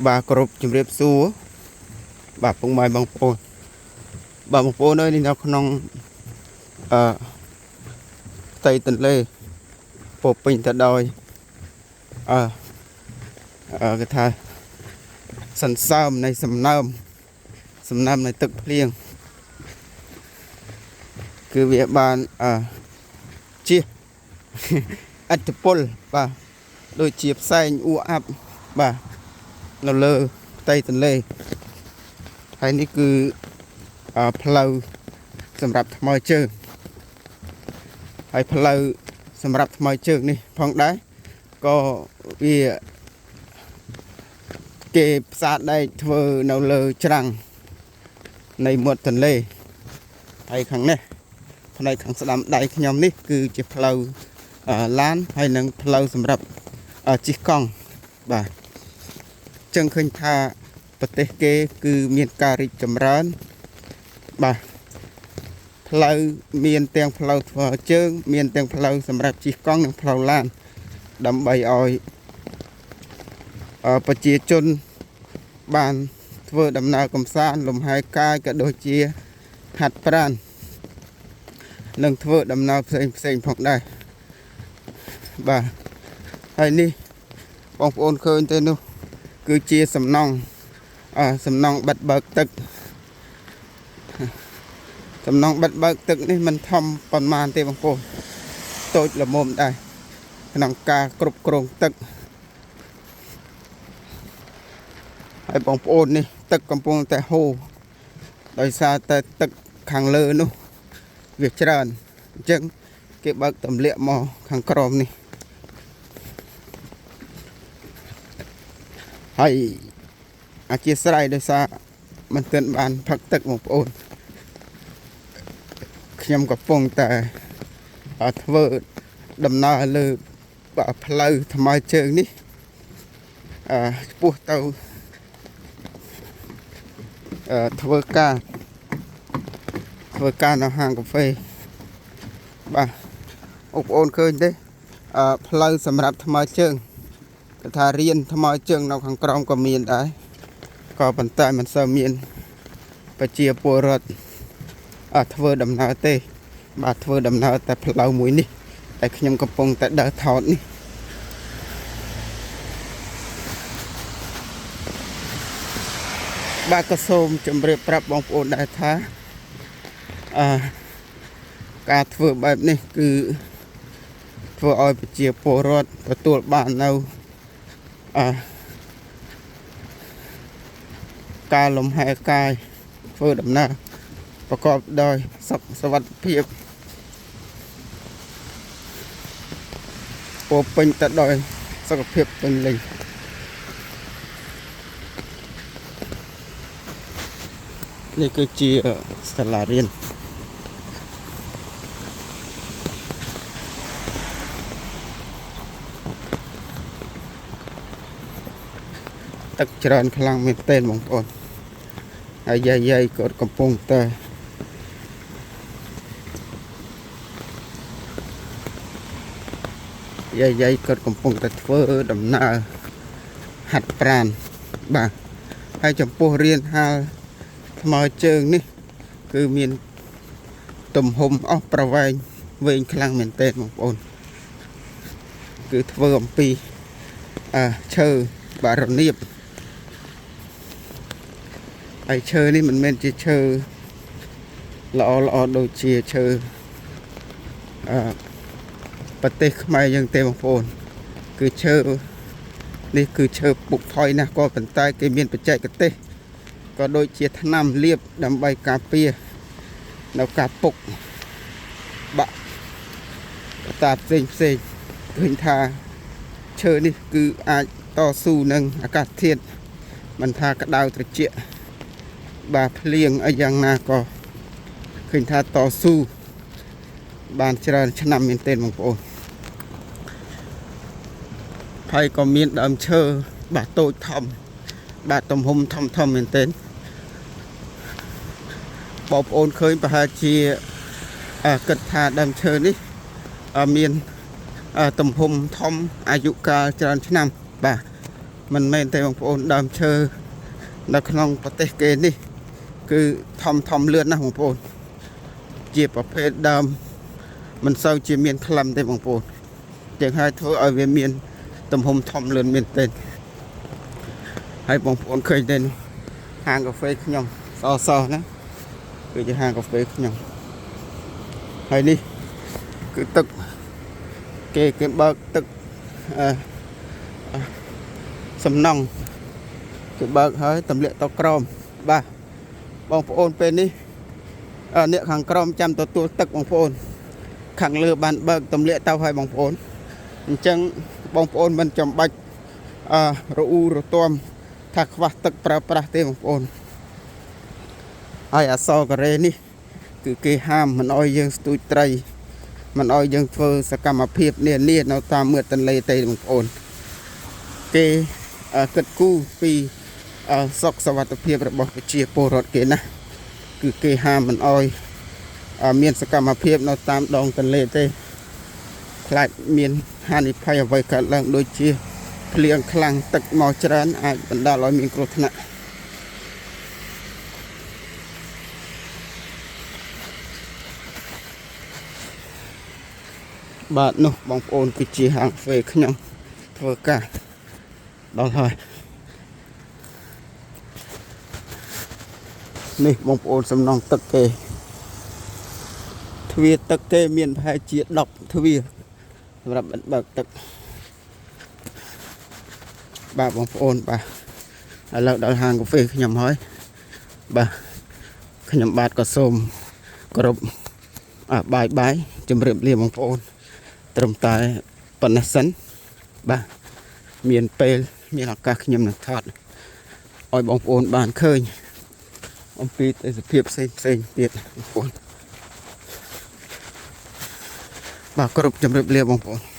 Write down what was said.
បាទគ្រប់ជំរាបសួរបាទពុកម៉ែបងប្អូនបាទបងប្អូនអើយនេះនៅក្នុងអឺផ្ទៃទន្លេពោពេញទៅដោយអឺអឺគេថាសន្សើមនៃសំណើមសំណើមនៃទឹកភ្លៀងគឺវាបានអឺជះ ឥទ្ធិពលបាទដូចជាផ្សែងអួអាប់បាទនៅលើផ្ទៃទន្លេហើយនេះគឺផ្លូវសម្រាប់ថ្មើរជើងហើយផ្លូវសម្រាប់ថ្មើរជើងនេះផងដែរក៏វាគេផ្សារដែកធ្វើនៅលើច្រាំងនៃមាត់ទន្លេហើយខាងនេះផ្នែកខាងស្ដាំដៃខ្ញុំនេះគឺជាផ្លូវឡានហើយនិងផ្លូវសម្រាប់ជិះកង់បាទចឹងឃើញថាប្រទេសគេគឺមានការរីកចម្រើនបាទផ្លូវមានទាំងផ្លូវធ្វើជើងមានទាំងផ្លូវសម្រាប់ជិះកង់និងផ្លូវឡានដើម្បីឲ្យប្រជាជនបានធ្វើដំណើរកំសាន្តលំហែកាយក៏ដូចជាហាត់ប្រាណនិងធ្វើដំណើរផ្សេងផ្សេងផងដែរបាទហើយនេះបងប្អូនឃើញទេនោះគឺជាសំណង់សំណង់បិទបើកទឹកសំណង់បិទបើកទឹកនេះមិនធំប៉ុន្មានទេបងប្អូនតូចល្មមដែរក្នុងការគ្រប់គ្រងទឹកហើយបងប្អូននេះទឹកកំពុងតែហូរដោយសារតែទឹកខាងលើនោះវាច្រើនអញ្ចឹងគេបើកទម្លាក់មកខាងក្រោមនេះហើយអធិស្ឋានដោយសារមិនទាន់បានផឹកទឹកបងប្អូនខ្ញុំកំពុងតែធ្វើដំណើរលើផ្លូវថ្មើរជើងនេះឆ្ពោះទៅធ្វើការធ្វើការនៅហាងកាហ្វេបាទបងប្អូនឃើញទេផ្លូវសម្រាប់ថ្មើរជើងគេថារៀនថ្មើរជើងនៅខាងក្រោមក៏មានដែរក៏ប៉ុន្តែមិនសូវមានប្រជាពលរដ្ឋធ្វើដំណើរទេបាទធ្វើដំណើរតែផ្លូវមួយនេះតែខ្ញុំកំពុងតែដើរថតនេះបាទក៏សូមជម្រាបប្រាប់បងប្អូនដែរថាអឺការធ្វើបែបនេះគឺធ្វើឲ្យប្រជាពលរដ្ឋទទួលបាននៅអឺការលំហែកាយធ្វើដំណើរប្រកបដោយសុខសុវត្ថិភាពពោពេញទៅដោយសុខភាពពេញលេញនេះគឺជាសាលារៀនទឹកច្រើនខ្លាំងមែនទែនបងប្អូនហើយយាយយាយគាត់កំពុងតែយាយយាយគាត់កំពុងតែធ្វើដំណើរហាត់ប្រាណបាទហើយចំពោះរៀនហាលថ្មើរជើងនេះគឺមានទំហំអស់ប្រវែងវែងខ្លាំងមែនទែនបងប្អូនគឺធ្វើអំពីឈើបាទរនៀបហើយឈើនេះមិនមែនជាឈើល្អល្អដូចជាឈើប្រទេសខ្មែរយើងទេបងប្អូនគឺឈើនេះគឺឈើពុកផុយណាស់ក៏ប៉ុន្តែគេមានបច្ចេកទេសក៏ដូចជាថ្នាំលាបដើម្បីការពារនៅការពុកបាក់តាផ្សេងផ្សេងឃើញថាឈើនេះគឺអាចតស៊ូនឹងអាកាសធាតុមិនថាក្តៅត្រជាក់បាទភ្លៀងអីយ៉ាងណាក៏ឃើញថាតស៊ូបានច្រើនឆ្នាំមែនទែនបងប្អូនហើយក៏មានដើមឈើបាទតូចធំបាទទំហំធំធំមែនទែនបងប្អូនឃើញប្រហែលជាគិតថាដើមឈើនេះមានទំហំធំអាយុកាលច្រើនឆ្នាំបាទ មិនមែនទេបងប្អូនដើមឈើនៅក្នុងប្រទេសគេនេះ គឺធំធំលឿនណាស់បងប្អូនជាប្រភេទដើមមិនសូវជាមានក្លឹមទេបងប្អូនចឹងហើយធ្វើឲ្យវាមាន ទំហំធំលឿនមែនទែនហើយបងប្អូនឃើញទេនោះហាងកាហ្វេខ្ញុំសសណាគឺជាហាងកាហ្វេខ្ញុំហើយនេះគឺទឹកគេគេបើកទឹកអឺសំណង់គេបើកហើយទម្លាក់ទៅក្រោមបាទបងប្អូនពេលនេះអឺអ្នកខាងក្រោមចាំទទួលទឹកបងប្អូន ខាងលើបានបើកទម្លាក់ទៅហើយបងប្អូនអញ្ចឹងបងប្អូនមិនចាំបាច់អឺរអ៊ូរទាំថាខ្វះទឹកប្រើប្រាស់ទេបងប្អូនហើយអសការ៉េនេះ គឺគេហាមមិនអោយយើងស្ទូចត្រីមិនអោយយើងធ្វើសកម្មភាពនានានៅតាមមាត់ទន្លេទេបងប្អូនគេអឺគិតគូរពីអឺសុខសុវត្ថិភាពរបស់ប្រជាពលរដ្ឋគេណាគឺគេហាមមិនអោយអឺមានសកម្មភាពនៅតាមដងទន្លេទេខ្លាចមានហានិភ័យអ្វីកើតឡើងដូចជាភ្លៀងខ្លាំងទឹកមកច្រើនអាចបណ្ដាលឲ្យមានគ្រោះថ្នាក់ បាទនោះបងប្អូនគឺជាហាងកាហ្វេខ្ញុំធ្វើការដល់ហើយនេះបងប្អូនសំណងទឹកគេទ្វារទឹកគេមានប្រហែលជា10ទ្វារសម្រាប់បើកទឹកបាទបងប្អូនបាទឥឡូវដល់ហាងកាហ្វេខ្ញុំហើយបាទខ្ញុំបាទក៏សូមគោរពអ bye bye ជម្រាបលាបងប្អូន ត្រឹមតែប៉ុណ្ណេះសិនបាទមានពេលមានឱកាសខ្ញុំនឹងថតឲ្យបងប្អូនបានឃើញអំពីទេសភាពផ្សេងផ្សេងទៀតបងប្អូនបាទគ្រប់ជម្រាបលាបងប្អូន។